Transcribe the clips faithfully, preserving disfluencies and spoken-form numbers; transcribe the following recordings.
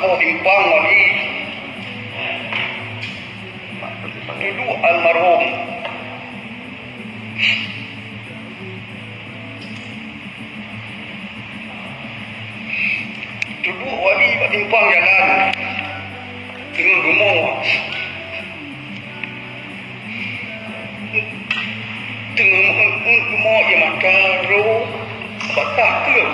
Simpang Wali. Dudoe almarhum. Dudoe Wali bak simpang jalan. Teungoh rumoh. Teungoh meu'en-'en rumoh ie mata roh. Bak teuh.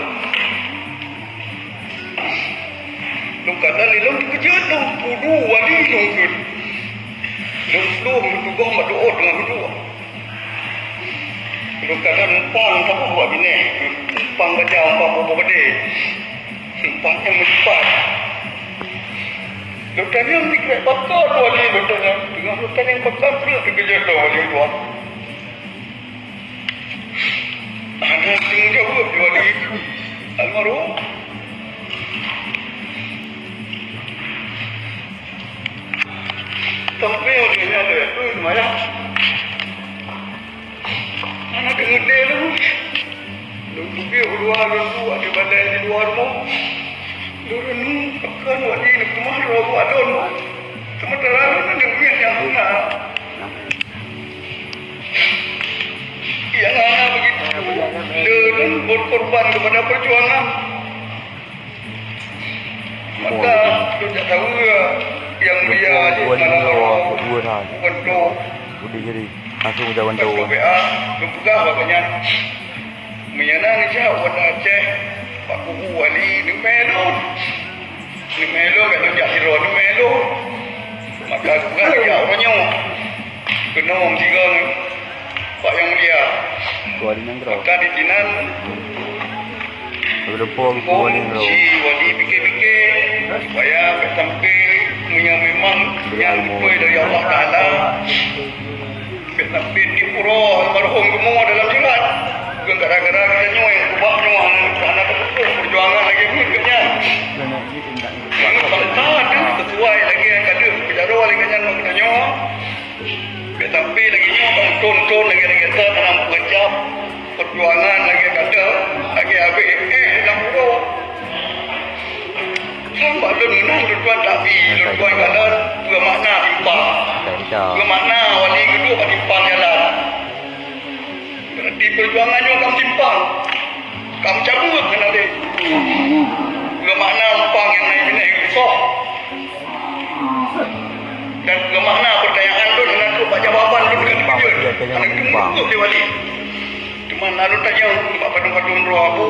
Lôn kadang lé lôn teukeujot lôn, dudoe Wali lôn kheun. Lôn plueng meutuboh meudoot deungon dudoe. Lôn kadang numpang saboh buet binéh, numpang baja, numpang boh-boh badé, numpang nyang meulipat. Lôn tanyong sikrek pakon Wali, lôn tanyong, teungoh lôn tanyong pakon, treuk teukeujot lôn Wali tuan. Hana teumeujaweueb lé Wali almarhum. Sampoe lagèe nyan lé, ui, seumayang. Hana teungeudeh lôn. Lôn teubiet u luwa lôn bu, di balèe di luwa rumoh. Lôn renung, pakon Wali neukeumah droe buet lôn. Seumeuntara lôn aneuk miet nyang hana. Nyang hana begitu, lé lôn berkorban kepada perjuangan. Maka, lôn jak tahu, Yang Mulia Haji Maulana Roh, bukan tu. Udeh jadi, langsung jawan tu. Bukan tu, B A, lôn peugah bak nyan. Meunyoe na neujak u Banda Aceh, bak kubu Wali, neumè lôn. Neumè lôn, bèk lôn jak sidroe, neumè lôn. Maka geupeugah lagèe nyan uroe nyoe. Keunoe sigoe ngon Pak Yang Mulia. Kuali nanggroe. Maka di sinan, Kuali Lumpur, Kuali Nanggroe. Si Wali pike-pike, supaya bèk sampai meunyoe memang nyang beutôi dari Allah Taala. Bèk sampai tiep uroe almarhum geumoe dalam jeurat. Bukan gara-gara geutanyoe nyang keubah nyoe hana, hana teupeue perjuangan lagèe meuet geuh nyan. Nyang bangsa teuh sesuai lagèe nyang ka deuh geujaroe lé geuh nyan bak geutanyoe. Bèk sampai lagèe nyoe ka meuthôn-thôn lagèe-lagèe that hana meukeujab perjuangan lagèe ka deuh, lagèe habéh éh lam uroe. Sang bak lôn meunan lôn tuan tabi, lôn tuan kalon peue makna simpang. Peue makna Wali geuduek bak simpang jalan. Berarti perjuangan nyoe ka meusimpang. Ka meucabeueng hana lé. Peue makna simpang nyang na binéh geusoh. Dan peue makna pertanyaan lôn hana trok bak jawaban lôn ka teukeujot. Hana teumeung lé Wali. Teuma na lôn tanyong bak padum-padum droe Abu.